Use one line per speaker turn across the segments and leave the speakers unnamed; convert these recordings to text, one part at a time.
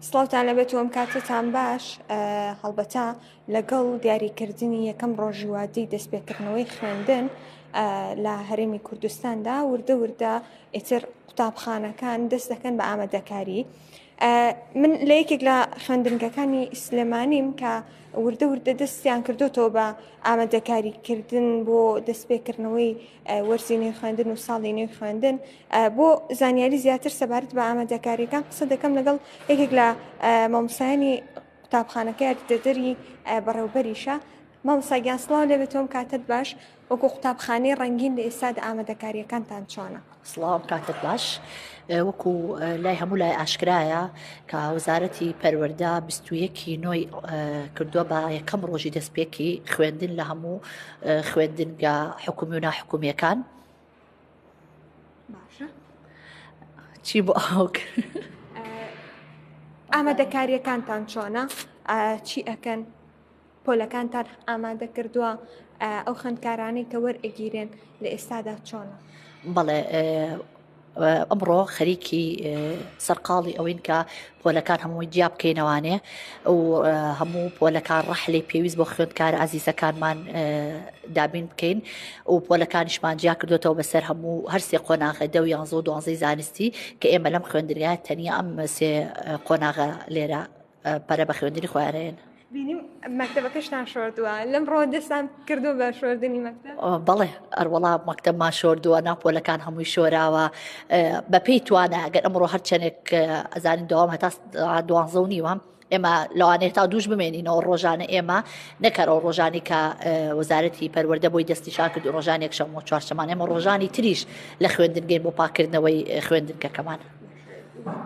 سڵاوتان لەبێت و ئەم کاتەتان باش هەڵبەتە لەگەڵ دیاریکردنی یەکەم ڕۆژی وادەی دەستپێکردنەوەی خوێندن لە هەرێمی کوردستاندا وردە وردە ئیتر قوتابخانەکان دەست دەکەن بە ئامادەکاری من لە یەکێک لە خوێندنگەکانی سلێمانیم کە وردە وردە دەستیان کردوتەوە بە ئامادەکاریکردن بۆ دەستپێکردنەوەی وەرزی نوێی خوێندن و ساڵی نوێی خوێندن بۆ زانیاری زیاتر سەبارەت بە ئامادەکاریەکان قسە دەکەم لەگەڵ یەکێک لە مامۆستایانی قوتابخانەکە یاریدەدەری بەڕێوبەریشە مامۆستا گیان سڵاو لێ بێت تۆم کاتت باش وەکو قوتابخانەی ڕەنگین لە ئێستادا ئامادەکاریەکانتان چۆنە؟
سڵاو کاتت باش وەکو لای هەموو لای ئاشکرایە کە وەزارەتی پەروەردە 21 نۆی کردووە بە یەکەم ڕۆژی دەستپێکی خوێندن لە هەموو خوێندنگە حکومی و ناحکومیەکان
باشە
چی بۆ ئاو
ئامادەکاریەکانتان چۆنە چی ئەکەن پۆلەکانتان ئامادە کردووە ئەو خوێندکارانەی کە وەرئەگیرێن لە ئێستادا چۆنە؟
بەڵێ ئەمڕۆ خەریکی سەرقاڵی ئەوین کە پۆلەکان هەمووی جیا بکەینەوانێ و هەموو پۆلەکان ڕەحلی پێویست بۆ خوێندکار ئازیزەکانمان دابین بکەین و پۆلەکانیشمان جیا کردوێتەوە بەسەر هەموو هەرسێ قۆناغە دە و یانزە و دوانزەی زانستی کە ئێمە لەم خوێندنگا تەنیا ئەم سێ قۆناغە لێرە پەرە بە خوێندنی خۆیان ئەیەن.
بینیم مەکتەبەکەشتان شۆردووە لەم ڕۆ دەستان کردو بە شۆردنی مەکتەب؟
بەڵێ ئەروەڵا مەکتەبمان شۆردووە ناو پۆلەکان هەمووی شۆراوە بەپێی توانە ئەگەر ئەمڕۆ هەرچەندێک ئەزانین دەوام هەتا دوانزە و نیوە ئێمە لەوانەیە تا دووش بمێنینەوە ڕۆژانە ئێمە نەکەرەوە ڕۆژانی کە وەزارەتی پەروەردە بۆی دەستنیشان کرد و ڕۆژانێک شەممە و چوارشەمان ئێمە ڕۆژانی تریش لە خوێندنگەین بۆ پاکردنەوەی خوێندنگەکەمان.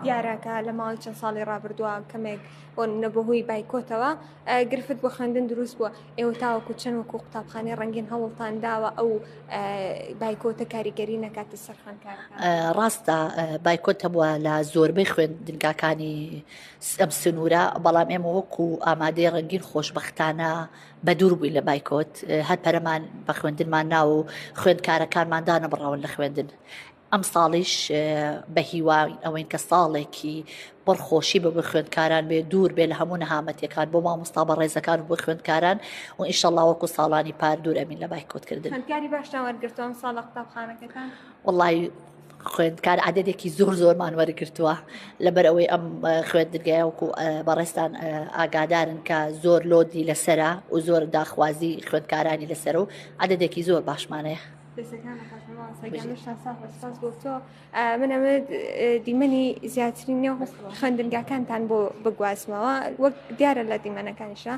دیارە کە لە ماوەی چەند ساڵی ڕابردووە کەمێک بۆ نمونە بەهۆی بایکۆتەوە گرفت بۆ خوێندن دروست بووە ئێوە تاوەکو چەند وەکو قوتابخانەی ڕەنگین هەوڵتان داوە ئەو بایکۆتە کاریگەری نەکاتە سەر خوێندکارەکان؟
ڕاستە بایکۆت هەبووە لە زۆربەی خوێندنگاکانی ئەم سنوورە بەڵام ئێمە وەکو ئامادەی ڕەنگین خۆشبەختانە بە دوور بووین لە بایکۆت هەر پەرەمان بە خوێندنمان ناو و خوێندکارەکانمان دانەبڕاون لە خوێندن ئەمساڵیش بە هیواین ئەوەین کە ساڵێکی پڕ خۆشی بە بۆ خوێندکاران بێ دوور بێ لە هەموو نەهامەتیەکان بۆ مامۆستا بەڕێزەکان و بۆ خوێندکاران و ئینشەڵا وەکو ساڵانی پار دوور ئەمین لە بایکۆتکردن.
خوێندکاری باشتان وەرگرتووە ئەمساڵ لە قوتابخانەکەتان؟
وەڵی خوێندکار عددێکی زۆر زۆرمان وەرگرتووە لەبەر ئەوەی ئەم خوێندنگایە وەکو بەڕێزتان ئاگادارن کە زۆر لۆدی لەسرە و زۆر داخوازی خوێندکارانی لەسەر و عددێکی زۆر باشمانەیە.
دەستەکان خۆش مامۆستا گیان لەشتان ساغ بێت سپاس بۆ تۆ من ئەمەوێت دیمەنی زیاتری نێو خوێندنگاکانتان بۆ بگوازمەوە وەک دیارە لە دیمەنەکانیشە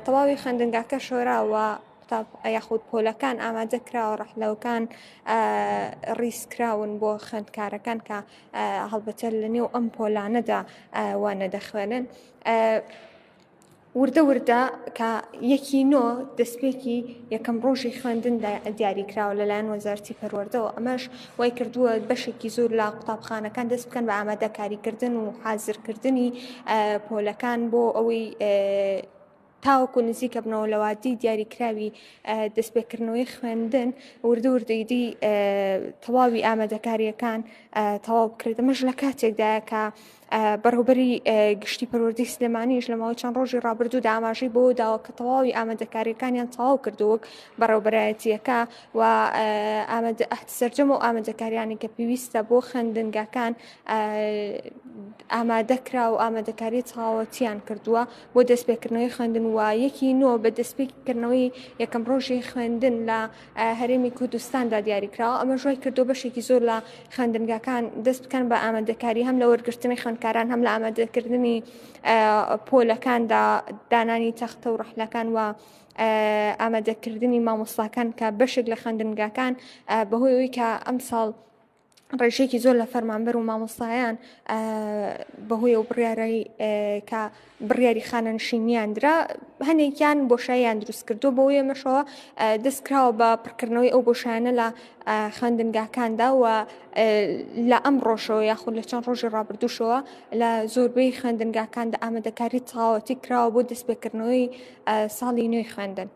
تەواوی خوێندنگاکە شۆراوە قوتاب یاخود پۆلەکان ئامادە کراوە ڕەحلەوەکان ڕیز کراون بۆ خوێندکارەکان کە هەڵبەتە لە نێو ئەم پۆلانەدا وانە دەخوێنن. وردە وردە کە یەکی نۆ دەستپێکی یەکەم ڕۆژی خوێندن دیاری کراوە لەلایەن وەزارەتی پەروەردەوە ئەمەش وای کردووە بەشێکی زۆر لە قوتابخانەکان دەست بکەن بە ئامادەکاریکردن و حازرکردنی پۆلەکان بۆ ئەوەی تاوەکو نزیکە بنەوە لە وادی دیاریکراوی دەستپێکردنەوەی خوێندن وردە وردەیدی تەواوی ئامادەکاریەکان تەواو بکرێت ئەمەش لە کاتێکدایە کە بەڕێوبەری گشتی پەروەردەی سلێمانیش لە ماوەی چەند ڕۆژی ڕابردوودا ئاماژەی بەوە داوە کە تەواوی ئامادەکاریەکانیان تەواو کردو وەک بەڕێوبەرایەتیەکە و ئامادە سەرجەم و ئامادەکاریانی کە پێویستە بۆ خوێندنگاکان ئامادە کرا و ئامادەکاری تەواوەتیان کردووە بۆ دەستپێکردنەوەی خوێندن و یەکی نۆ بە دەستپێکردنەوەی یەکەم ڕۆژی خوێندن لە هەرێمی کوردستاندا دیاریکراوە، ئەمەش وای کردووە بەشێکی زۆر لە خوێندنگاکان دەست بکەن بە ئامادەکاری هەم لە وەرگرتنی خوێندکاران هەم لە ئامادەکردنی پۆلەکاندا دانانی تەختە و ڕەحلەکان و ئامادەکردنی مامۆستاکان کە بەشێک لە خوێندنگاکان بەهۆی ئەوەی کە ئەمساڵ ڕێژەیەکی زۆر لە فەرمانبەر و مامۆستایان بەهۆی ئەو بڕیارەی کە بڕیاری خانەنشینیان درا هەنێکیان بۆشاییان دروست کردو بۆ ئێمەشەوە دەست کراوە بە پڕکردنەوەی ئەو بۆشایانە لە خوێندنگاکاندا و لە ئەم ڕۆژەوە یاخود لە چەند ڕۆژی ڕابردووشەوە لە زۆربەی خوێندنگاکاندا ئامادەکاری تەواوەتی کراوە بۆ دەستپێکردنەوەی ساڵی نوێی خوێندن.